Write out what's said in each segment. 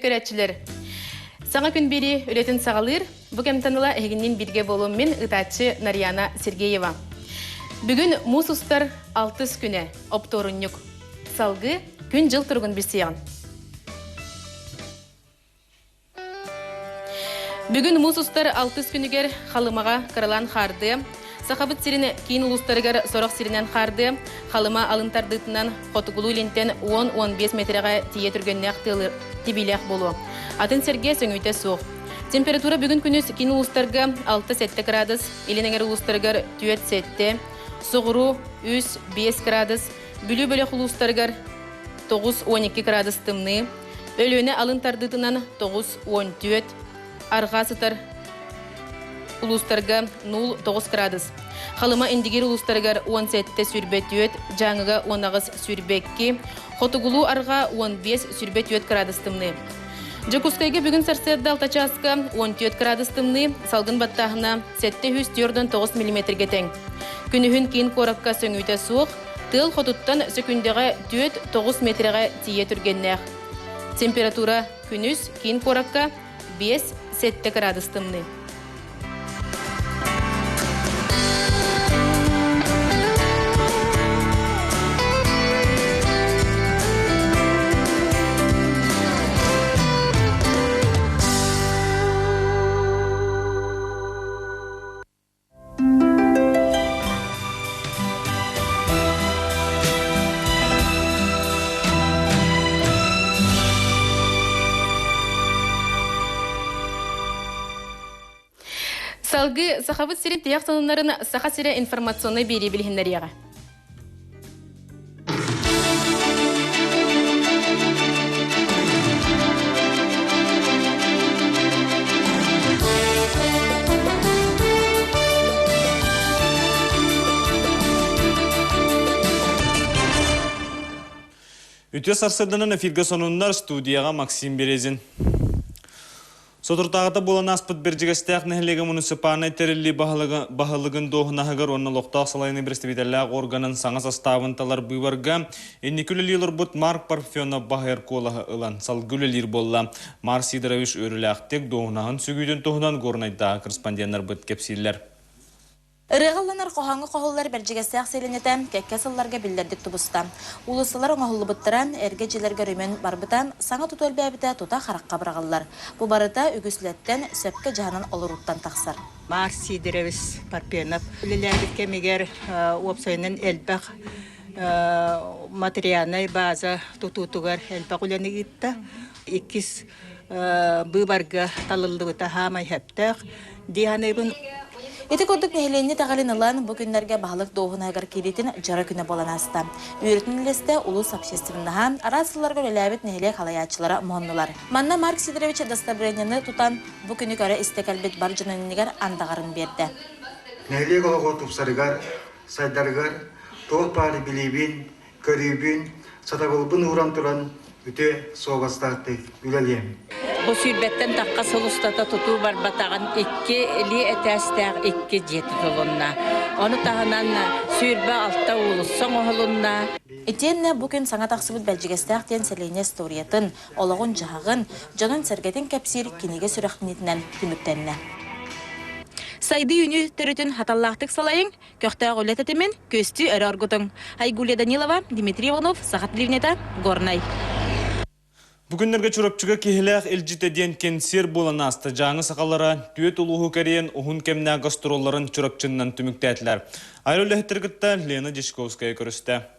көрөөччүлэр! Саҥа күн биэрии үлэтин саҕалыыр. Бу кэмтэн ыла эһигинниин бииргэ буолуом мин, ыытааччы Нарьяна Сергеева. Бүгүн муус устар алтыс күнэ, оптуорунньук. Салгыы күн-дьыл туругун билсиэҕин. Бүгүн муус устар алтыс күнүгэр Халымаҕа кыралаан хаардыа, Сахабыт сирин киин улуустарыгар сорох сиринэн хаардыа, Халыма алын тардыытынан хотугулуу-илинтэн 10-15 миэтэрэҕэ тиийэ түргэннээх тыалы тибиилээх буолуо. Атын сиргэ сөҥүүтэ суох. Температура бүгүн күнүс киин улуустарга 6-7 кыраадыс, илин эҥэр улуустарыгар 4-7, соҕуруу 3-5 кыраадыс, Бүлүү бөлөх улуустарыгар 9-12 кыраадыс тымныы, Өлүөнэ алын тардыытынан 9-14, арҕаа сытар улуустарга 0-9 кыраадыс. Халыма Индигир улуустарыгар 17-24, Дьааҥыга 18-22, хотугулуу арҕаа 15-24 кыраадыс тымныы. Дьокуускайга бүгүн сарсыарда 6 чааска 14 кыраадыс тымныы, салгын баттааһына 749 миллиметргэ тэҥ. Күнүһүн киин куоракка сөҥүүтэ суох, Тыал хотуттан сөкүндэҕэ 4-9 миэтэрэҕэ тиийэ түргэннээх. Температура күнүс киин куоракка 5-7 кыраадыс тымныы. Салгыы Сахабыт сирин тиһэх сонуннарын Саха сирэ информационнай биэрии билиһиннэриэҕэ. Үтүө сарсыарданан эфиргэ сонуннар студияҕа Максим Березин. Соторутааҕыта буолан ааспыт Бэрдьигэстээх нэһилиэгэ муниципальнай тэриллии баһылыгын дуоһунаһыгар уонна олохтоох салайыныы бэрэстэбиитэллээх органын саҥа састаабын талар быыбарга инники үлэлии олорбут Марк Парфенов баһыйар куолаһы ылан салгыы үлэлиир буолла. Марк Сидорович үөрүүлээхтик дуоһунаһын сүгүүтүн туһунан Горнайдааҕы корреспонденнарбыт кэпсииллэр. Ырыаҕа ылланар хоһооҥҥо хоһуллар Бэрдьигэстээх сэлиэнньэтэ кэккэ сылларга биллэрдик тубуста. Уулуссалар оҥоһуллубуттара, эргэ дьиэлэргэ өрөмүөн барбыта, саҥа тутуу элбээбитэ тута харахха быраҕыллар. Бу барыта үгүс үлэттэн, сөпкө дьаһанан олорууттан тахсар. Марс Сидорович Парфенов үлэлээбит кэмигэр уопсайынан элбэх материальнай база тутуутугар элбэх үлэни ыытта. Иккис быыбарга талыллыбыта хаамай сөптөөх дии саныыбын. Ити курдук нэһилиэнньэ итэҕэлин ылан, бу күннэргэ баһылык дуоһунаһыгар киириитин дьоро күнэ буолан ааста. Үөрүүтүн үллэстэ улуус общественноһа, араас сылларга үлэлээбит нэһилиэк халайааччылара муһуннулар. Манна Марк Сидорович дастабырыанньаны тутан, бу күнү көрө-истэ кэлбит бар дьон иннигэр андаҕарын биэрдэ. Нэһилиэк олоҕо тупсарыгар, сайдарыгар туох баар билиибин, көрүүбүн, сатабылбын ууран туран үтүө суобастаахтык үлэлиэм. Бу сүүрбэттэн тахха сыл устата тутуу барбатаҕын икки илии этээстээх икки дьиэ тутулунна. Ону таһынан 26 уулусса оҥоһулунна. Итиэннэ бу күн саҥа тахсыбыт Бэрдьигэстээх диэн сэлиэнньэ историятын, олоҕун-дьаһаҕын, дьонун-сэргэтин кэпсиир кинигэ сүрэхтэниитинэн түмүктэннэ. Сайдыы үүнүү төрүтүн хаталлаахтык салайыҥ, Көхтөөх үлэ тэтимин күөстүү өрө оргутуҥ. Айгулия Данилова, Дмитрий Иванов, Саха телевидениета, Горнай. Бу күннэргэ Чурапчыга киһилээх илдьитэ диэн кэнсиэр буолан ааста. Дьааҥы сахалара түөрт улууһу кэрийэн уһун кэмнээх гастролларын Чурапчыннан түмүктээтилэр. Айар үлэһиттэр кытта Лена Дьячковская көрүстэ.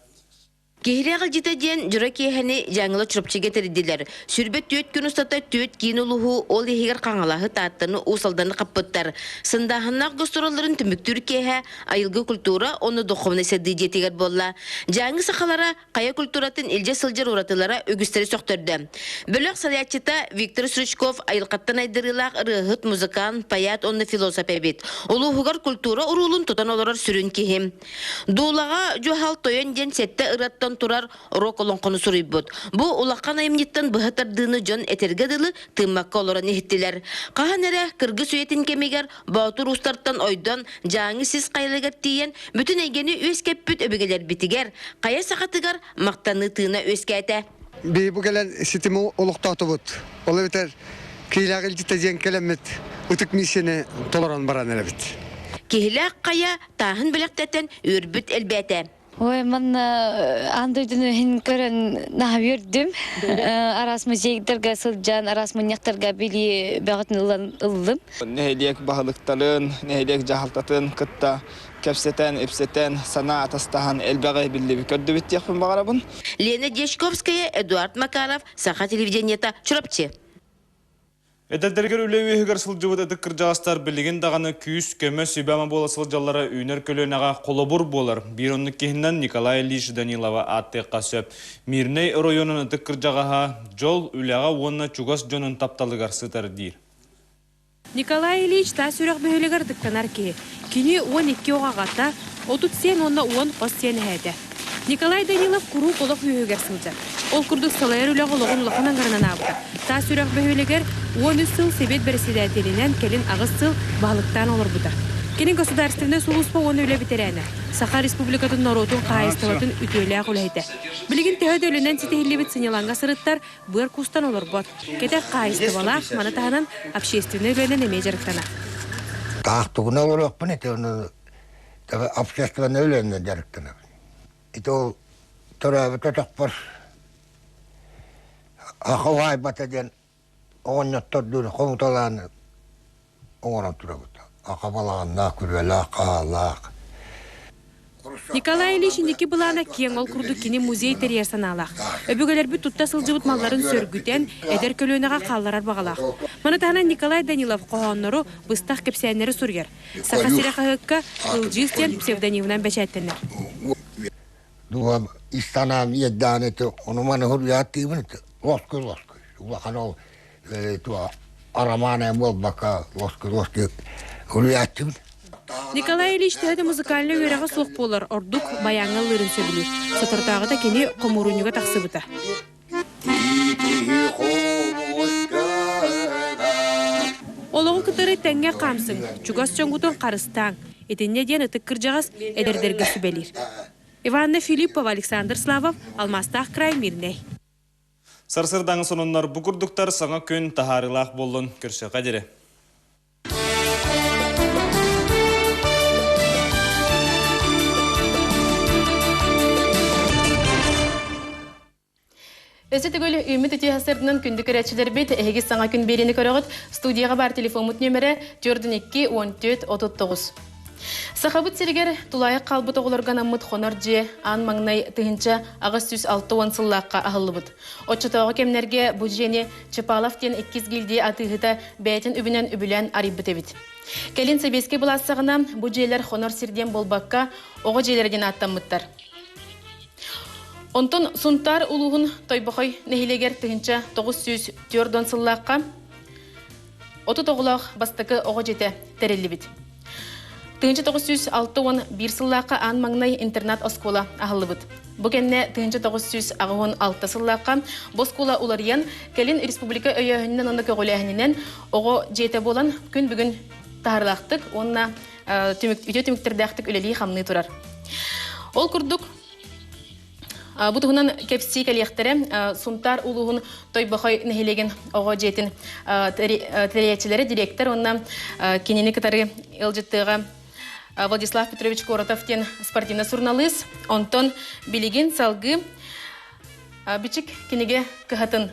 Киһилээх илдьитэ диэн дьоро киэһэни Дьааҥыла Чурапчыга тэрийдилэр. 24 күн устата түөрт киин улууһу, ол иһигэр Хаҥалаһы, Тааттаны, Уус Алданы хаппыттар. Сындааһыннаах гастролларын түмүктүүр киэһэ айылгы культура уонна духовнай сайдыы дьиэтигэр буолла. Дьааҥы сахалара хайа культуратын илдьэ сылдьар уратылара үгүстэри сөхтөрдө. Бөлөх салайааччыта Виктор Стручков айылҕаттан айдарыылаах ырыаһыт, музыкант, поэт уонна философ эбит. Улууһугар культура уруулун тутан олорор сүрүн киһи. Дуулаҕа Дьуһал Тойон диэн сэттэ ырыаттан турар рок олоҥхону суруйбут. Бу улахан айымньыттан быһа тардыыны дьон этэргэ дылы тыыммакка олорон иһиттилэр. Хаһан эрэ кыргыс үйэтин кэмигэр Боотур уустартан ойдон Дьааҥы сис хайалыгар тиийэн бүтүн эйгэни үөскэппит өбүгэлэрбитигэр, хайа сахатыгар махтаныы тыына үөскээтэ. Биһи бу кэлэн ситими олохтоотубут. Ол эбэтэр киилээх илдьитэ диэн кэлэммит ытык миссияны толорон баран эрэбит. Киһилээх хайа тааһын бэлэхтэтэн үөрбүт элбээтэ. Ой, манна аан дойдуну иһин көрөн наһаа үөрдүм. Араас музейдарга сылдьан, араас мунньахтарга билии бөҕөтүн ылан ыллым. Нэһилиэк баһылыктарын, нэһилиэк дьаһалтатын кытта кэпсэтэн, ипсэтэн, санаа атастаһан элбэҕи биллибит көрдүбүт диэхпин баҕарабын. Лена Дьячковская, Эдуард Макаров, Саха телевидениета, Чурапчы. Эдэрдэригэр үлэ үөһүгэр сылдьыбыт ытык кырдьаҕастар билигин даҕаны күүс-көмө, сүбэ-ама буола сылдьаллара үүнэр көлүөнэҕэ холобур буолар. Биир оннук киһинэн Николай Ильич Данилова ааттыахха сөп. Мирнэй оройуонун ытык кырдьаҕаһа дьол, үлэҕэ уонна чугас дьонун тапталыгар сытар диир. Николай Ильич таас үрэх бөһүөлэгэр ытыктанар киһи. Кини 12 оҕо аҕата, 30 сиэн уонна 10 хос сиэн эһээтэ. Николай Данилов куруук олох үөһүгэр сылдьар. Ол курдук салайар үлэҕэ олоҕун улахан аҥарынан аабыта. Таас Үрэх бөһүөлэгэр 13 сыл сэбиэт бэрэссэдээтэлинэн, кэлин аҕыс сыл баһылыктаан олорбута. Кини государственнай сулууспа уонна үлэ бэтэрээнэ, Саха Республикатын норуотун хаһаайыстыбатын үтүөлээх үлэһитэ. Билигин төһө да үлэнэн ситиһиллибит сынньалаҥҥа сырыттар, быар куустан олорбот. Кэтэх хаһаайыстыбалаах, маны таһынан общественнай үлэнэн эмиэ дьарыктанар. Таахтыбына олоруохпун ити ону общественнай үлэнэн дьарыктанабын. Ити ол төрөөбүт өтөхпөр аха уһаайбата диэн оҕонньоттордуун хомуталаан оҥорон турабыт. Аха балаҕаннаах, күрүөлээх, хаалаах. Николай Ильич инники былаана киэҥ, ол курдук кини музей тэрийэр санаалаах. Өбүгэлэрбит тутта сылдьыбыт малларын сөргүтэн, эдэр көлүөнэҕэ хаалларар баҕалаах. Маны таһынан Николай Данилов хоһооннору, быстах кэпсээннэри суруйар. Саха сирэ хаһыакка Ылдьыыс диэн псевдонимынан бэчээттэнэр. Дууһам ис санаам иэдээн ити ону-маны суруйааттыыбын ити лоскуй-лоскуй. Улахан ол арамаан буолбакка лоскуй-лоскуй суруйааччыбын. Николай Ильич төһө да музыкальнай үөрэҕэ суох буолар, ордук байааҥҥа ыллыырын сөбүлүүр. Соторутааҕыта кини хомуурунньуга тахсыбыта. Олоҕу кытары тэҥҥэ хаамсыҥ, чугас дьоҥҥутун харыстааҥ. Итиннэ диэн ытык кырдьаҕас эдэрдэргэ сүбэлиир. Иванна Филиппова, Александр Славов, Алмаастаах край, Мирнэй. Сарсырдаҥы сонуннар бу курдуктар саҥа күн таһаарыылаах буоллун көрсөххө диэри. Өссө төгүл үүммүт үтүө сарсыарданан күндү көрөөччүлэрбит, эһиги саҥа күн биэриини көрөҕүт. Студияҕа баар телефоммут нүөмэрэ 42 14 39. Сахабыт сиригэр тулаайах хаалбыт оҕолорго анаммыт хонор дьиэ аан маҥнай 1860 сыллаахха аһыллыбыт. Оччотооҕу кэмнэргэ бу дьиэни Чапалов диэн иккис гильдия атыыһыта бэйэтин үбүнэн үбүлээн арыйбыт эбит. Кэлин сэбиэскэй былаас саҕана бу дьиэлэр хонор сир диэн буолбакка, оҕо дьиэлэрэ диэн ааттаммыттар. Онтон Сунтаар улууһун Тойбохой нэһилиэгэр 1904 сыллаахха 30 оҕолоох бастакы оҕо дьиэтэ тэриллибит. 1961 сыллаахха аан маҥнай интернат-оскуола аһыллыбыт. Бу кэннэ 1986 сыллаахха бу оскуола уларыйан, кэлин республика өйөөһүнүнэн уонна көҕүлээһининэн оҕо дьиэтэ буолан күн бүгүн таһаарыылаахтык уонна үтүө түмүктэрдээхтик үлэлии-хамныы турар. Ол курдук, бу туһунан кэпсии кэлиэхтэрэ Сунтаар улууһун Тойбохой нэһилиэгин оҕо дьиэтин тэрийээччилэрэ, директор уонна кинини кытары ыалдьыттыаҕа Владислав Петрович Коротов диэн спортивнай суруналыыс. Онтон билигин салгыы Бичик кинигэ кыһатын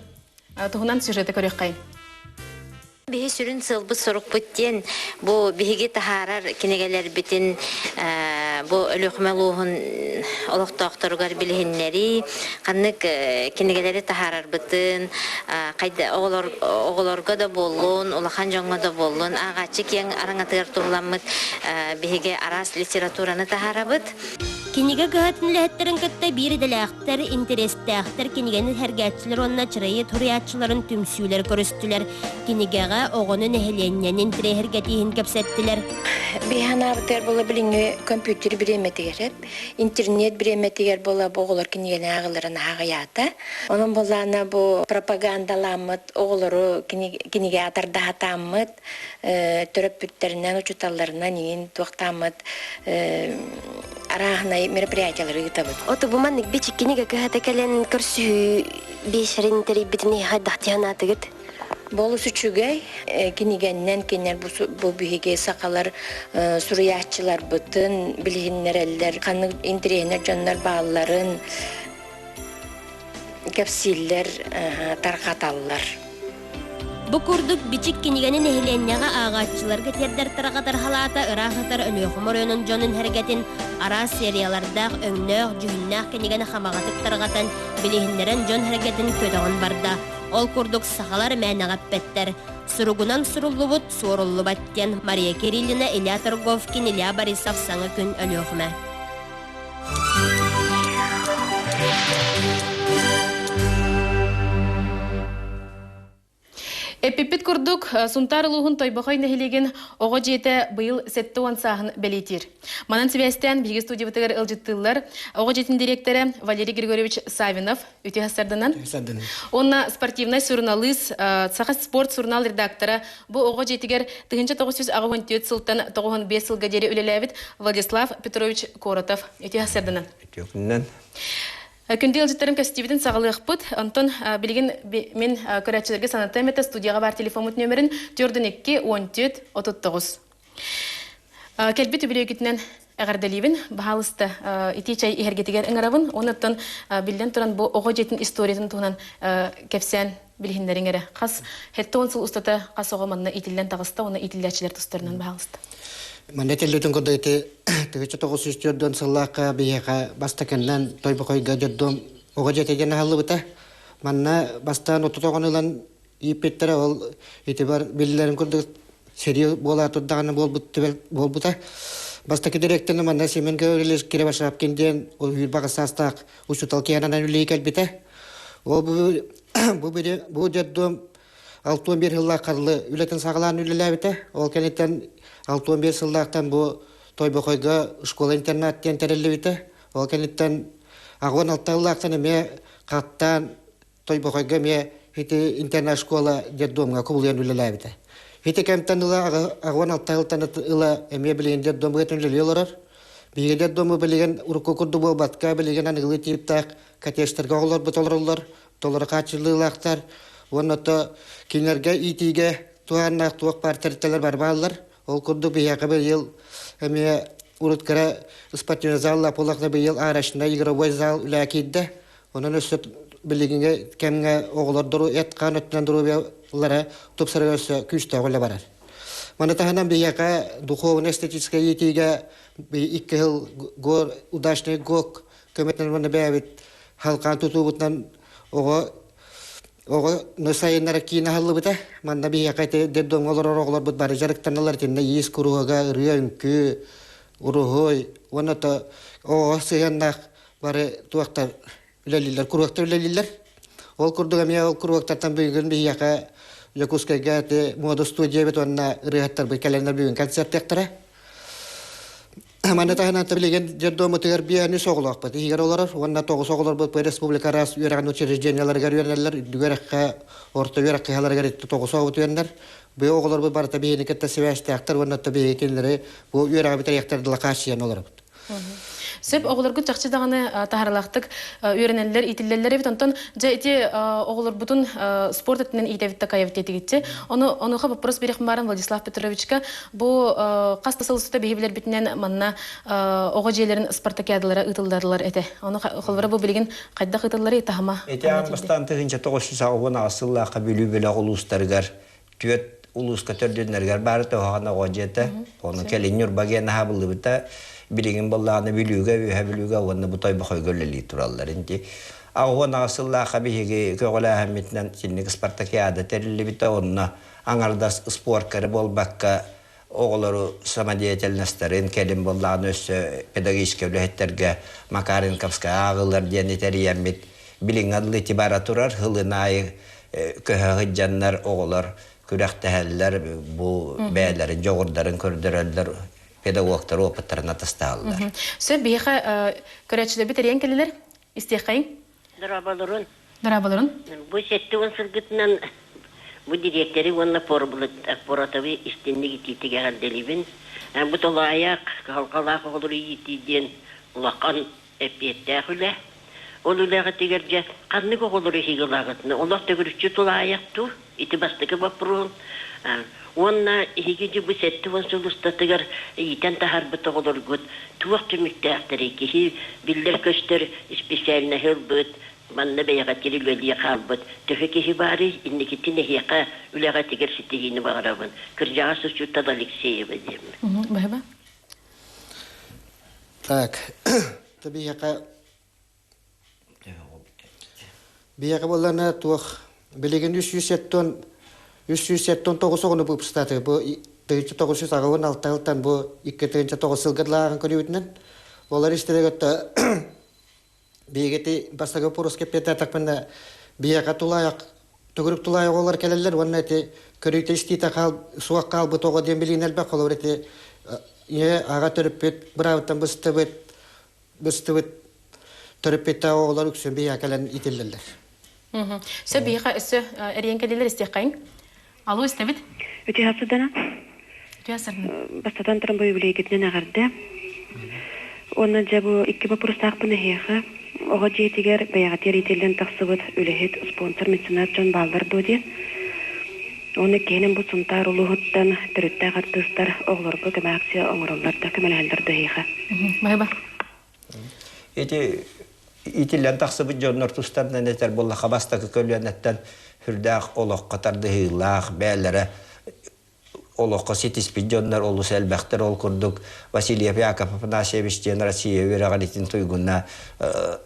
туһунан сюжеты көрүөххэйин. Биһи сүрүн сыалбыт-сорукпут диэн бу биһиги таһаарар кинигэлэрбитин бу Өлүөхүмэ улууһун олохтоохторугар билиһиннэрии, ханнык кинигэлэри таһаарарбытын, оҕолорго да буоллун, улахан дьоҥҥо да буоллун, ааҕааччы киэҥ араҥатыгар туһуламмыт биһиги араас литератураны таһаарабыт. Кинигэ кыһатын үлэһиттэрин кытта биир идэлээхтэр, интэриэстээхтэр кинигэни сэргээччилэр уонна чырайы суруйааччыларын түмсүүлэр көрүстүлэр. Кинигэҕэ оҕону нэһилиэнньэни интэриэһиргэтииһин кэпсэттилэр. Биһи анаабытыгар буола билиҥҥи компьютер бириэмэтигэр, интернет бириэмэтигэр буола бу оҕолор кинигэни ааҕалларын аҕыйаата. Онон буоллаана бу пропагандаламмыт оҕолору кинигэ атардаһатааммыт, төрөппүттэринэн, учууталларынан иҥин туохтааммыт арааһынай культурнай мероприятиялары ыытабыт. Ото бу маннык бичик кинигэ кыһата кэлэн көрсүһүү биэшэрин тэрийбитин хайдах диһанаатыгыт? Болус үчүгэй кинигэннэн кинилэр бу биһиги сахалар суруйааччыларбытын билиһиннэрэллэр, ханнык интэриэһинэй дьоннор баалларын кэпсииллэр, тарҕаталлар. Бу курдук Бичик кинигэни нэһилиэнньэҕэ ааҕааччыларга тиэрдэр тарҕатар халаата ыраах сытар Өлүөхүмэ оройуонун дьонун сэргэтин араас сериялардаах, өҥнөөх, дьүһүннээх кинигэни хамаҕатык тарҕатан, билиһиннэрэн дьон сэргэтин көтөҕөн барда. Ол курдук сахалар мээнэҕэ эппэттэр. Суругунан суруллубут суоруллубат диэн Мария Кириллина, Илья Торговкин, Илья Борисов Саҥа күн Өлүөхүмэ. Эппиппит курдук, Сунтаар улууһун Тойбохой нэһилиэгин оҕо дьиэтэ быйыл 70 сааһын бэлиэтиир. Манан сибээстээн биһиги студиябытыгар ыалдьыттыыллар оҕо дьиэтин дириэктэрэ Валерий Григорьевич Савинов үтүө сарданан. Уонна спортивнай суруналыыс, Саха спорт сурунаал редактора бу оҕо дьиэтигэр 1984 сылтан 95 сылга диэри үлэлээбит Владислав Петрович Коротов үтүө сарданан. Үтүө күнүнэн. Күндү ыалдьыттарым көстүүбүтүн саҕалыахпыт. Онтон билигин мин көрөөччүлэргэ санатыам этэ студияҕа баар телефоммут нөмерин 42 14 39. Кэлбит үбүлүөйгүтүнэн эҕэрдэлиибин. Баһаалыста итии чай иһэргитигэр ыҥырабын. Онуттан биллэн туран бу оҕо дьиэтин историятын туһунан кэпсээн билиһиннэриҥ эрэ. Хас 70 сыл устата хас оҕо манна иитиллэн таҕыста уонна иитиллээччилэр тустарынан баһаалыста. Манна этиллибитин курдук ити 1904 сыллаахха биһиэхэ бастакыннан Тойбохойго дьордуом оҕо дьиэтэ диэн аһыллыбыта. Манна бастаан 30 оҕону ылан ииппиттэрэ ол ити бар биллэрин курдук сэрии буола турдаҕына буолбут буолбута. Бастакы директоры манна Семен Гаврилович Кривошапкин диэн ол үүрбаҕа саастаах учуутал киһинэн үлэлии кэлбитэ. Ол бу бу бу дьордуом 61 сыллаах харлы үлэтин саҕалаан үлэлээбитэ. Ол кэнниттэн 61 сыллаахтан бу Тойбохойго школа-интернат диэн тэриллибитэ. Ол кэнниттэн 86 сыллаахтан эмиэ хаттаан Тойбохойго эмиэ ити интернат-школа детдомҥа кубулуйан үлэлээбитэ. Ити кэмтэн ыла 86 сылтан ыла эмиэ билигин детдомга үлэлии олорор. Биһиги детдому билигин урукку курдук буолбатка, билигин аныгылыы тииптээх коттеджтарга оҕолорбут олороллор, толору хааччыллыылаахтар уонна то кинилэргэ иитиигэ туһааннаах туох баар тэрилтэлэр бары бааллар. Ол курдук биһиэхэ быйыл эмиэ урут кыра спортивный зал буоллахна быйыл арочный игровой зал үлэ киирдэ. Онон өссө билигиҥҥи кэмҥэ оҕолордору эт-хаан өттүнэн доруобуйалара тупсарыгар өссө күүстээх үлэ барар. Маны таһынан биһиэхэ духовно-эстетическэй иитиигэ икки сыл гор удачный гок көмөтүнэн уонна бэйэбит халкаан тутуубутунан оҕо оҕону сайыннара киин аһыллыбыта. Манна биһиэхэ ити детдомҥа олорор оҕолорбут бары дьарыктаналлар итиннэ иис куруһуга, ырыа, үҥкүү, уруһуй уонна то оҕо сыһыаннаах бары туохтар үлэлииллэр, куруоктар үлэлииллэр. Ол курдук эмиэ ол куруоктартан бүгүн биһиэхэ Дьокуускайга ити муода студиябыт уонна ырыаһыттарбыт кэлэннэр бүгүн концертыахтара. Маны таһынан билигин детдоммутугар биэни оҕолоохпут иһигэр олорор уонна тоҕус оҕолорбут республика араас үөрэҕин учреждениеларыгар үөрэнэллэр үрдүк үөрэххэ орто үөрэх кыһаларыгар тоҕус оҕобут үөрэнэр бу оҕолорбут барыта биһигини кытта сибээстээхтэр уонна биһиги кинилэри бу үөрэҕи бүтэриэхтэр дылы хааччыйан олоробут Сөп оҕолоргут чахчы даҕаны таһаралаахтык үөрэнэллэр, иитиллэллэр эбит. Онтон дьэ ити оҕолорбутун спорт өттүнэн иитэбит такайабыт диэтигитчи. Ону онуоха вопрос биэриэхпин бааран Владислав Петровичка бу хас да сыл устата биһи билэрбитинэн манна оҕо дьиэлэрин спартакиадалара ыытыллаллар этэ. Ону холобура бу билигин хайдах ыытылларый таһыма? Ити аан бастаан 1998 сыллаахха Бүлүү бөлөх улуустарыгар түөрт улууска төрдүннэригэр баары тоһоҕон оҕо дьиэтэ. Ону кэлин Ньурба диэн аһабыллыбыта. Билигин буоллаҕына Бүлүүгэ, Үөһэ Бүлүүгэ уонна бу Тойбохойго үлэлии тураллар. Инти 88 сыллаахха биһиги көҕүлээһиммитинэн синник спартакиада тэриллибитэ. Онно аҥардас спорка эрэ буолбакка оҕолору самодеятельностарын кэлин буоллаҕына өссө педагогическай үлэһиттэргэ Макаренковскай ааҕыылар диэн тэрийэммит билиҥҥи дылы ити бара турар сылын аайы көһө сылдьаннар оҕолор күрэхтэһэллэр бу бэйэлэрин дьоҕурдарын көрдөрөллөр педагогтар опыттарын атастаһаллар. Сөп биһиэхэ көрөөччүлэрбит эрийэн кэллилэр. Истиэххэйиҥ. Дорооболорун. Дорооболорун. Бу 70 сылгытынан бу дириэктэри уонна Поротовы истинник итиитик эҕэрдэлиибин. Бу толоайаах, кыһалҕалаах оҕолору иитии диэн. Улахан эппиэттээх үлэ. Ол үлэҕитигэр дьэ ханнык оҕолору эһиги ылаҕытына олох төгүрүччү тулаайах дуу? Ити бастакы боппуруоһум. Уонна эһиги дьэ бу 70 сыл устатыгар иитэн таһаарбыт оҕолоргут туох түмүктээхтэрий? Киһи биллэр-көстөр специальноһы ылбыт, манна бэйэҕитигэр үлэлии хаалбыт төһө киһи баарый? Инникитин эһиэхэ үлэҕитигэр ситиһиини баҕарабын. Кырдьаҕас учуутал Алексеева диэммин. Баһыба. Так, биһиэхэ биһиэхэ буоллаҕына туох билигин 379 оҕону выпустааты бу 1986 сылтан бу 2009 сылга дылааҕын көрүүбүтүнэн олор истэригэр биһиги бастакы вопрос кэппиэттээтахпына биһиэхэ тулаайах төгүрүк тулаайах оҕолор кэлэллэр уонна ити көрүүтэ истиитэ хаал суох хаалбыт оҕо диэн билиин элбэх холобур ити ийэ аҕа төрөппүт быраабыттан быстыбыт быстыбыт төрөппүттээх оҕолор үксүн биһиэхэ кэлэн иитиллэллэр. Сөп биһиэхэ өссө эрийэн кэллилэр истиэххэйиҥ. Алло, истэбит. Үтүө сырдана. Үтүө сырдана. Бастатан туран бу юбилейгитинэн эҕэрдэ. Уонна дьэ бу икки боппуруостаахпын эһиэхэ. Оҕо дьиэтигэр бэйэҕитигэр иитиллэн тахсыбыт үлэһит, спонсор, меценат дьон бааллар дуо диэн. Уонна иккиһинэн бу Сунтаар улууһуттан төрүттээх артыыстар оҕолорго көмө акция оҥороллор да, көмөлөһөллөр да эһиэхэ. Баһыба. Ити итиллэн тахсыбыт дьоннор тустарынан этэр буоллахха бастакы көлүөнэттэн сүрдээх олоххо тардыһыылаах бэйэлэрэ олоххо ситиспит дьоннор олус элбэхтэр. Ол курдук Васильев Яков Афанасьевич диэн Россия үөрэҕириитин туйгуна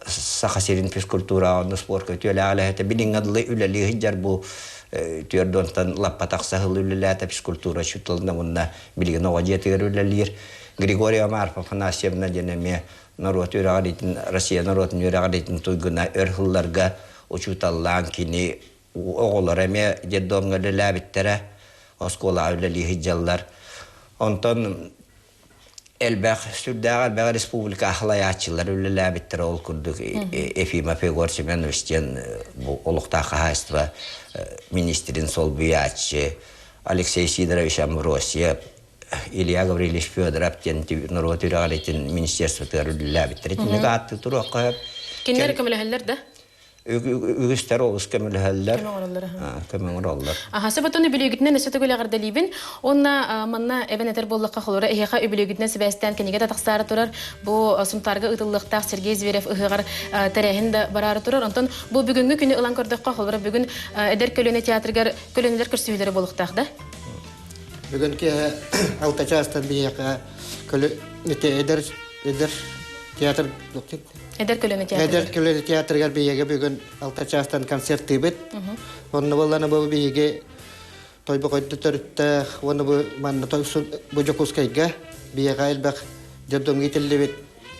Саха сирин физкультураҕа уонна спорка үтүөлээх үлэһитэ билиҥҥэ дылы үлэлии сылдьар бу түөрт лаппа тахса сыл үлэлээтэ физкультура учууталына уонна билигин оҕо дьиэтигэр үлэлиир. Григорьева Марфа Афанасьевна диэн эмиэ норуот үөрэҕириитин Россия норуотун үөрэҕириитин туйгуна өр сылларга учууталлаан кини оҕолоро эмиэ детдомҥа үлэлээбиттэрэ, оскуолаҕа үлэлии сылдьаллар. Онтон элбэх, сүрдээх элбэх республика халайааччылар үлэлээбиттэрэ. Ол курдук Ефимов Егор Семенович диэн бу олохтоох хаһаайыстыба министрин солбуйааччы, Алексей Сидорович Амбросьев, Илья Гаврильевич Федоров диэн норуот үөрэҕириитин министерствотыгар үлэлээбиттэр. Итинник ааттыы туруохха сөп. Кинилэр көмөлөһөллөр да? Үгүстэр олус көмөлөһөллөр. Көмө оҥороллор. Аха, сөп үбүлүгүтүнэн өссө төгүл эҕэрдэлиибин. Уонна манна эбэн этэр буоллахха холоро эһиэхэ үбүлүгүтүнэн сибээстээн кинигэ да тахсаары турар. Бу Сунтаарга ыытыллыахтаах Сергей Зверев ыһыаҕар тэрээһин да бараары турар. Онтон бу бүгүҥҥү күнү ылан көрдөххө, холоро бүгүн эдэр көлүөнэ театрыгар көлүөнэлэр көрсүһүүлэрэ буолуохтаах да? Бүгүн киэһэ алта чаастан биһиэхэ эдэр эдэр театр Эдэр көлүөнэ театрыгар. Эдэр көлүөнэ театрыгар биһиги бүгүн алта чаастан концерттыыбыт. Онно буоллана бу биһиги Тойбохойду төрүттээх уонна бу манна бу Дьокуускайга биһиэхэ элбэх детдомҥа иитиллибит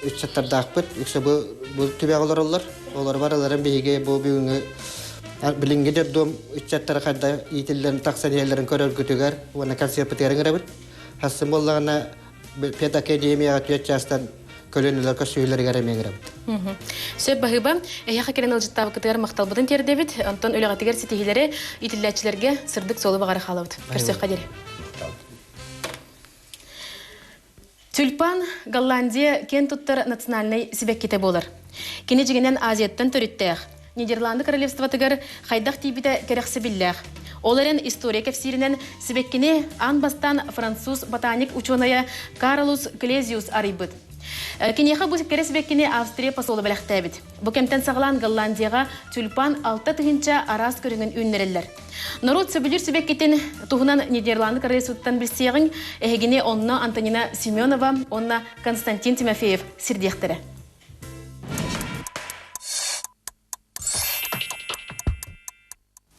ыччаттардаахпыт. Үксэ бу бу түбэҕэ олороллор. Олор барыларын биһиги бу бүгүҥҥү билиҥҥи детдом ыччаттара хайда иитиллэн тахсан иһэллэрин көрөргүтүгэр уонна концерпытыгар ыҥырабыт. Хассын буоллаҕына педакадемияҕа түөрт чаастан көлүөнэлэр көрсүһүүлэригэр эмиэ ыҥырабыт. Сөп баһыыба. Эһиэхэ кэлэн ыалдьыттаабыккытыгар махталбытын тиэрдэбит. Онтон үлэҕитигэр ситиһиилэри иитиллээччилэргэ сырдык суолу баҕара хаалабыт. Көрсүөххэ диэри. Тюльпан Голландия киэн туттар национальнай сибэккитэ буолар. Кини дьиҥинэн Азияттан төрүттээх, Нидерланды королевствотыгар хайдах тиийбитэ кэрэхсэбиллээх. Ол эрэн история кэпсииринэн сибэккини аан бастаан француз ботаник учуонайа Карлус Клезиус арыйбыт. Киниэхэ бу кэрэ сибэккини Австрия посола бэлэхтээбит. Бу кэмтэн саҕалаан Голландияҕа тюльпан 6000 араас көрүҥүн үүннэрэллэр. Норуот сөбүлүүр сибэккитин туһунан Нидерланды королевствоттан билсиэҕиҥ, эһигини онно Антонина Семенова уонна Константин Тимофеев сирдиэхтэрэ.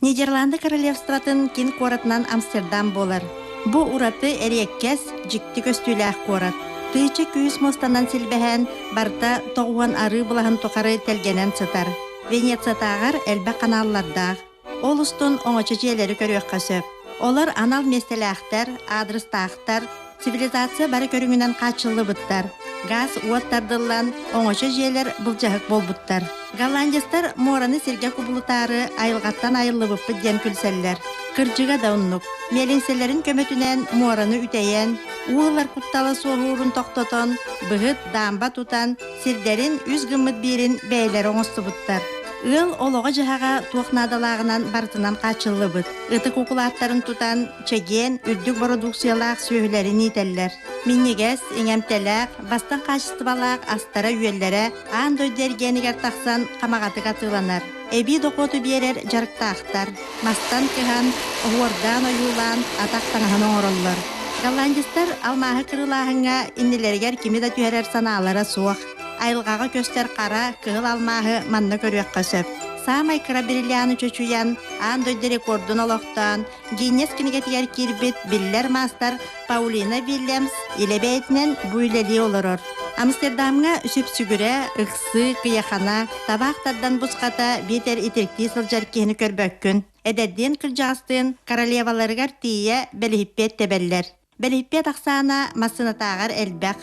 Нидерланды королевствотын кин куоратынан Амстердам буолар. Бу ураты эриэккэс, дьикти көстүүлээх куорат. Тыыча күүс муостанан силбэһэн, барыта тоҕуһан арыы былаһын тухары тэлгэнэн сытар. Венециятааҕар элбэх ханааллардаах. Ол устун оҥочо дьиэлэри көрүөххэ сөп. Олор анал миэстэлээхтэр, аадырыстаахтар, цивилизация бары көрүҥүнэн хааччыллыбыттар. Газ уот тардыллан, оҥочо дьиэлэр былдьаһык буолбуттар. Голландецтар муораны сиргэ кубулутаары айылҕаттан айыллыбыппыт диэн күлсэллэр. Кырдьыга да оннук. Миэлиҥсэлэрин көмөтүнэн муораны үтэйэн, уу ылар куттала суоһуурун тохтотон, быһыт, даамба тутан, сирдэрин үс гыммыт биирин бэйэлэрэ оҥостубуттар. Ыал олоҕо-дьаһаҕа туох наадалааҕынан барытынан хааччыллыбыт. Ытык укулааттарын тутан, чэгиэн, үрдүк бородууксуйалаах сүөһүлэрин иитэллэр. Минньигэс, иҥэмтэлээх, бастыҥ хаачыстыбалаах астара-үөллэрэ аан дойду эргиэнигэр тахсан хамаҕатык атыыланар. Эбии дохуоту биэрэр дьарыктаахтар. Мастан кыһан, оһуордаан ойуулаан, атах таҥаһын оҥороллор. Голландецтар алмааһы кырыылааһыҥҥа иннилэригэр кими да түһэрэр санаалара суох. Айылҕаҕа көстөр хара, кыһыл алмааһы манна көрүөххэ сөп. Саамай кыра бриллианы чочуйан, аан дойду рекордун олохтоон, Гиннес кинигэтигэр киирбит биллэр маастар Паулина Вильямс илэ бэйэтинэн бу үлэлии олорор. Амстердамҥа сүпсүгүрэ, ыксыы, кыйахана, табаах тардан бусхата биитэр итириктии сылдьар киһини көрбөккүн. Эдэрдиин кырдьаҕастыын королеваларыгар тиийэ бэлиһиппиэт тэбэллэр. Бэлиһиппиэт ахсаана массыынатааҕар элбэх.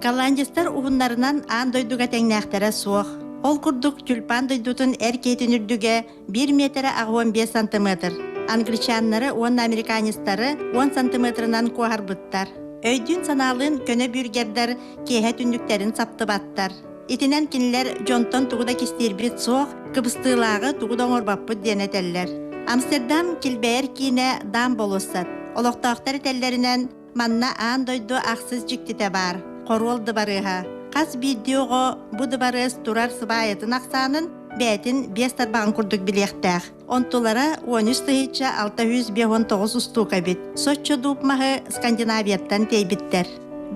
Голландецтар уһуннарынан аан дойдуга тэҥнээхтэрэ суох. Ол курдук тюльпан дойдутун эр киһитин үрдүгэ 1 миэтэрэ 85 сантиметр. Англичаннары уонна американецтары 10 сантиметрынан куоһарбыттар. Өйдүүн-санаалыын көнө бюргердэр киэһэ түннүктэрин саптыбаттар. Итинэн кинилэр дьонтон тугу да кистиирбит суох, кыбыстыылааҕы тугу да оҥорбоппут диэн этэллэр. Амстердам килбэйэр киинэ Дам болуоссат. Олохтоохтор этэллэринэн, манна аан дойду ахсыс дьиктитэ баар – хоруол дыбарыаһа. Хас биирдии оҕо бу дыбарыас турар сыбаайатын ахсаанын бэйэтин биэс тарбаҕын курдук билиэхтээх. Онтулара 13 659 устуука эбит. Соччо дууп маһы Скандинавияттан тиэйбиттэр.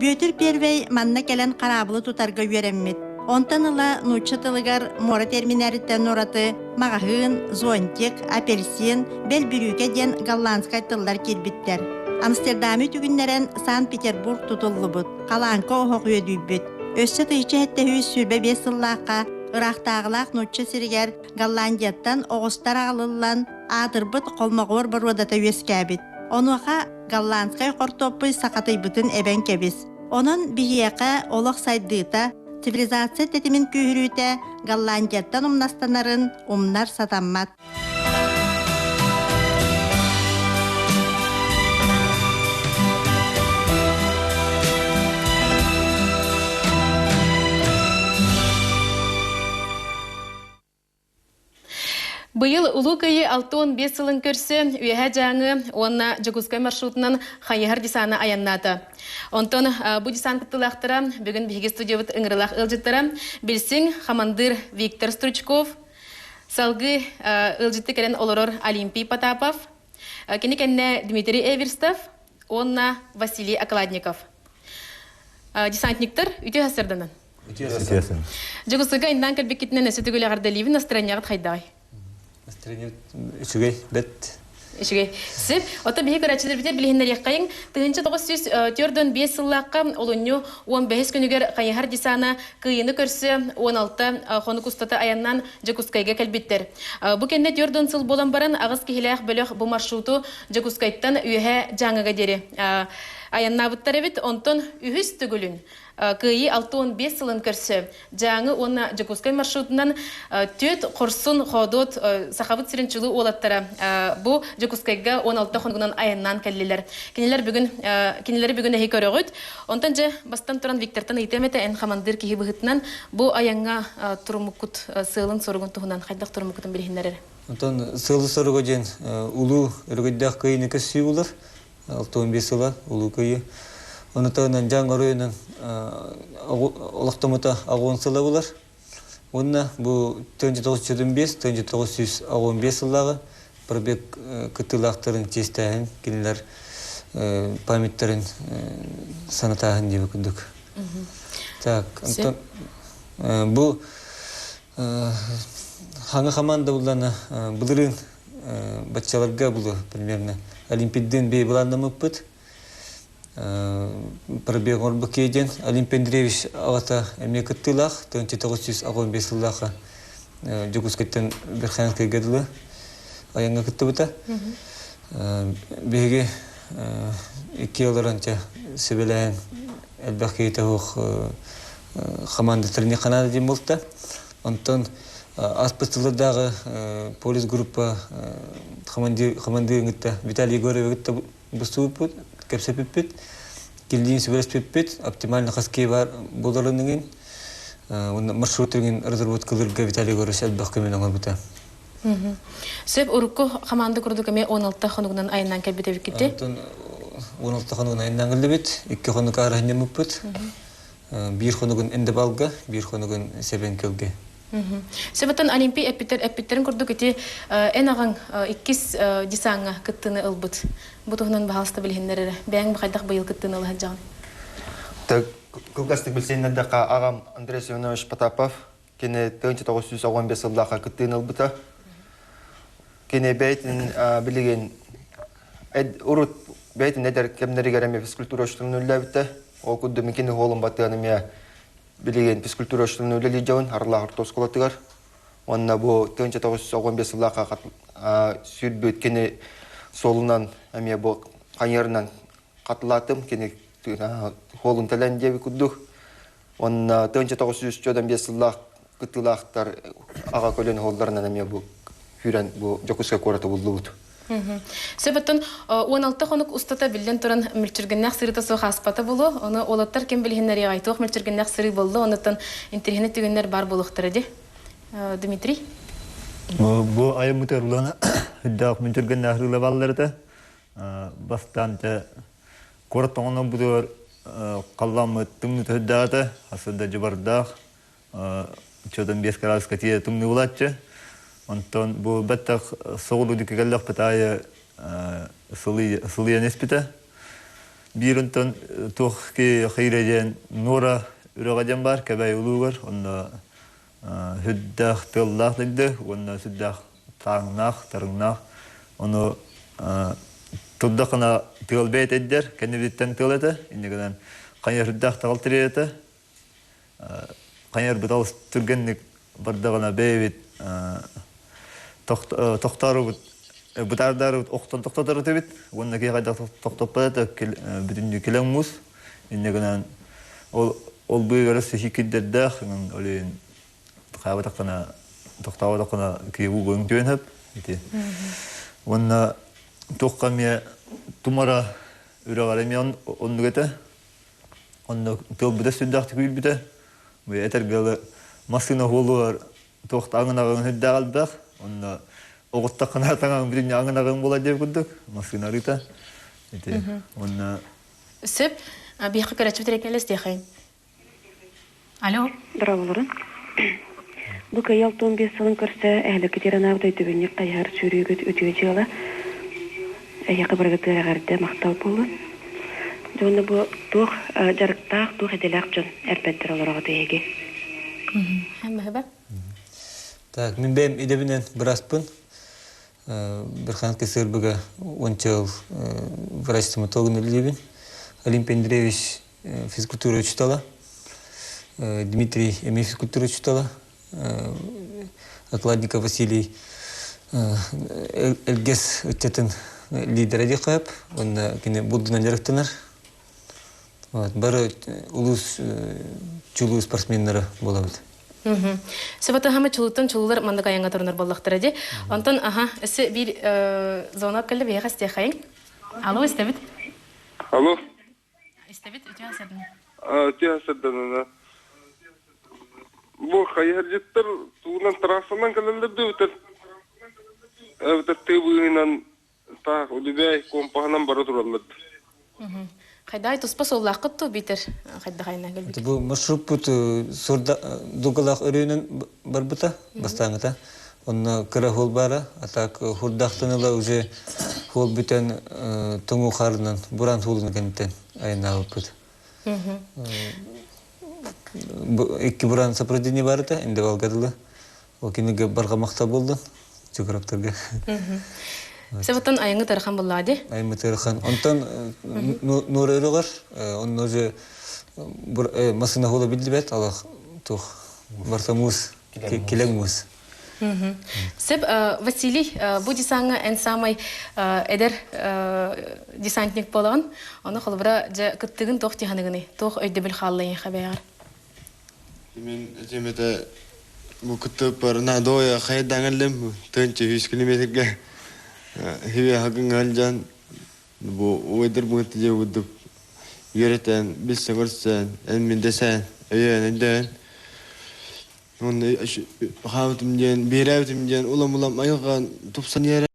Бүөтүр Первэй манна кэлэн хараабылы тутарга үөрэммит. Онтон ыла нуучча тылыгар муора терминэриттэн ураты маҕаһыын, зонтик, апельсин, бэл бүрүүкэ диэн голландскай тыллар киирбиттэр. Амстердамы үтүгүннэрэн Санкт-Петербург тутуллубут, халааҥка оһох үөдүйбүт. Өссө 1725 сыллаахха ыраахтааҕылаах нуучча сиригэр Голландияттан оҕустар аҕалыллан, аатырбыт холмогор боруодата үөскээбит. Онуоха голландскай хортуоппуй сахатыйбытын эбэн кэбис. Онон биһиэхэ олох сайдыыта, цивилизация тэтимин күүһүрүүтэ Голландияттан умнастанарын умнар сатаммат. Быйыл Улуу Кыайыы 65 сылын көрсө Үөһээ Дьааҥы уонна Дьокуускай маршрутунан хайыһар десана айаннаата. Онтон бу десант кыттыылаахтара бүгүн биһиги студиябыт ыҥырылаах ыалдьыттара билсиҥ хамандыыр Виктор Стручков, салгыы ыалдьытты кэлэн олорор Олимпий Потапов, кини кэннэ Дмитрий Эверстов уонна Василий Окладников. Десантниктар үтүө сарданан. Дьокуускайга иннаан кэлбиккитинэн өссө төгүл эҕэрдэлиибин, настроениеҕыт хайдаҕый? Настроение үчүгэй, бэт. Үчүгэй. Сөп. Оттон биһи көрөөччүлэрбитигэр билиһиннэриэххэйиҥ. 1945 сыллаахха олунньу 15 күнүгэр хайыһар десана Кыайыыны көрсө 16 хонук устата айаннаан Дьокуускайга кэлбиттэр. Бу кэннэ 40 сыл буолан баран аҕыс киһилээх бөлөх бу маршруту Дьокуускайтан Үөһээ Дьааҥыга диэри айаннаабыттар эбит. Онтон үһүс төгүлүн Кыайыы 65 сылын көрсө Дьааҥы уонна Дьокуускай маршрутунан түөрт хорсун хоодуот Сахабыт сирин чулуу уолаттара бу Дьокуускайга 16 хонугунан айаннаан кэллилэр. Кинилэр бүгүн кинилэри бүгүн эһи көрөҕүт. Онтон дьэ бастан туран Виктортан ыйытыам этэ эн хамандыыр киһи быһыытынан бу айаҥҥа туруммуккут сыалын-соругун туһунан хайдах туруммуккутун билиһиннэрэр. Онтон сыалы-соруга диэн улуу өрөгөйдөөх кыайыыны көссүү булар. 65 сыла Улуу Кыайыы. Ону таһынан дьаҥ оройунан олохтоммута 80 сыла булар. Уонна бу 1905 1985 сыллааҕы пробег кыттыылаахтарын чиэстээһин кинилэр памяттарын санатааһын диэбит курдук. Так, онтон бу хаҥа хамаанда буллана былырыын баччаларга булу примерно Олимпийдыын бей былааннаммыппыт. Пробег оҥорбуккей диэн Олимпий Андреевич аҕата эмиэ кыттыылаах 1985 сыллаахха Дьокуускайтан Верхоянскайга дылы айаҥҥа кыттыбыта. Биһиги икки олорон сүбэлэһэн элбэх киһитэ суох команда тренер диэн буолта. Онтон Аспыт сыллардааҕы полис группа командирыгытта Виталий Егоровигытта бустубуппут, кэпсэппиппит, киллиин сүбэлэспиппит, оптимально хаски бар буоларын уонна маршрутугун разработкалыырга Виталий Егорович элбэх көмөнү оҥорбута. Сөп урукку хамаанда курдук эмиэ 16 хонугунан айаннаан кэлбит эбиккити. Онтон 16 хонугунан айаннаан кэллибит, 2 хонук аарыһынньаммыппыт. Биир хонугун Эндебалга, биир хонугун Сэбэҥкөлгө. Сөбөтөн Олимпий эппиттэр эппиттерин курдук ити эн аҕаҥ иккис десаҥҥа кыттыыны ылбыт. Бу туһунан баһаалыста билиһиннэр эрэ. Бэйэҥ бу хайдах быйыл кыттыыны ыла сылдьаҕын? Кылгастык билсиһиннэрдэххэ, аҕам Андрей Семенович Потапов кини 1915 сыллаахха кыттыыны ылбыта. Кини бэйэтин билигин урут бэйэтин эдэр кэмнэригэр эмиэ физкультура учууталын үлэлээбитэ. Ол курдук мин кини уолум батыан эмиэ билигин физкультура учууталын үлэлии дьон Арылаах орто оскуолатыгар. Уонна бу 1915 сыллаахха сүүрбүт кини суолунан эмиэ бу хайыарынан хатылаатым кини хуолун тэлэн диэби курдук. Уонна 1995 сыллаах кыттыылаахтар аҕа көлүөн уһулларынан эмиэ бу күүрэн бу Дьокуускай куораты буллубут. Сөп оттон 16 хонук устата биллэн туран мүлчүргэннээх сырыыта суох ааспата буолуо. Ону уолаттар ким билиһиннэриэҕэй туох мүлчүргэннээх сырыы буолла, онуттан интэриэһинэй түгэннэр баар буолуохтара дии. Дмитрий? Бу айыммытыгар улахан үрдээх мүлчүргэннээх сырыылар бааллар этэ. Бастаан дьэ куорат тоҥонорбутугар халлааммыт тымныыта үрдээх этэ, хасыда дьыбардаах, чотон 5 градуска тиийэ тымныы булааччы. Онтон бу бэттэх соҕуруу диэки кэллэхпит аайы сылыйан испитэ. Биир онтон туох киирэ диэн Нуора үрэҕэ диэн баар Кэбээйи улуугар. Онно сүрдээх тыаллаах дойду уонна сүрдээх тааҥнаах, тарыҥнаах. Ону турдахына тыал бэйэтэ өйдөр, кэннибититтэн тыал этэ. Инньэ гынан хайа сүрдээх таҕыл тириэ этэ. Хайа бытал түргэнник бардаҕына бэйэбит тохтоорубут бытаардарыбыт охтон тохтотор этибит уонна киһи хайдах тохтоппот этэ бүтүннүү килэҥ муус инньэ гынан ол ол быыгара сыһыы кирдэрдээх ол иһин хаабатаххына тохтообатаххына киһи уугун түөн сөп ити уонна туохха эмиэ тумара үрэҕэр эмиэ оннук этэ Онно тыалбыта сүрдээхтик үүрбүтэ. Бу этэргэ дылы массыына уһуолугар туох да аҥын-аҕыҥ сүрдээх элбэх. Онно оҕуттаххына таҥаҥ бүтүннүү аҥын-аҕыҥ буолар диэбит курдук массыына арыыта. Ити уонна Сөп. Биһиэхэ көрөөччүбүт эрэ истиэхэйин. Алло. Дорооболорун. Бу Кыайыы 65 сылын көрсө эһэлэккит Иранаабыт өйдөбүнньүк хайыһар сүүрүүгүт үтүө дьыала. Эһиэхэ барыгытыгар эҕэрдэ махтал буолун. Дьэ уонна бу туох дьарыктаах, туох идэлээх дьон эрбэттэр олороҕут эһиги? Так, мин бэйэм идэбинэн быраспын. Верхоянскай сырбыга уонча жыл врач-стоматологын үлэлиибин. Олимпий Андреевич физкультура учуутала, Дмитрий эмиэ физкультура учуутала, Окладников Василий Элгэс ыччатын лидера диэххэ сөп уонна кини булдунан дьарыктанар. Бары улуус чулуу спортсменнара буолабыт. Сыбатаһама чулуттан чулуулар маннык айаҥҥа турунар буоллахтара дии. Онтон аха өссө биир звонок кэллэ биһиэхэ истиэххэйиҥ. Алло, истэбит. Алло. Истэбит, үтүө сардан. Үтүө сарданана. Бу хайыһардьыттар тугунан трассанан кэлэллэр дуу эбэтэр эбэтэр тыы быыһынан таах үлүбээй компаһынан бара тураллар. Хайдай туспа суоллааххыт дуу биитэр хайдах айаннаан кэлбит? Бу маршруппут сурда дугалаах өрүөнэн барбыта бастааҥыта. Онно кыра хуол баара, а так хурдаахтан ыла уже хуол бүтэн тоҥуу хаарынан буран хуолун кэнниттэн айаннаабыппыт. Икки буран сопровождение барыта, индевалга дылы. Ол кинигэ барҕа махтал буоллун чукураптарга. Сабаттан айыңы тархан буллаа ди? Айымы тархан. Онтон нур өрөҕөр, онно уже масына хула биллибэт, алах тух барта муус, килэҥ муус. Сөп, Василий, бу десаҥҥа эн саамай эдэр десантник буолаҕын. Ону холобура, дьэ, кыттыгын туох дии саныгыный? Туох өйдөбүл хаалла эйиэхэ бэйэҕэр? Мин этим этэ. Бу кыттыппар наадоя хайдаҥаллым тыынча 100 километрге хиве хагын бу уйдыр бу тije удуп үөрэтэн билсэн көрсөн эн мин десен өйөөн өйдөөн Онно хаабытым диэн биэрээбитим диэн улам-улам айылҕан тупсан иһэрэ.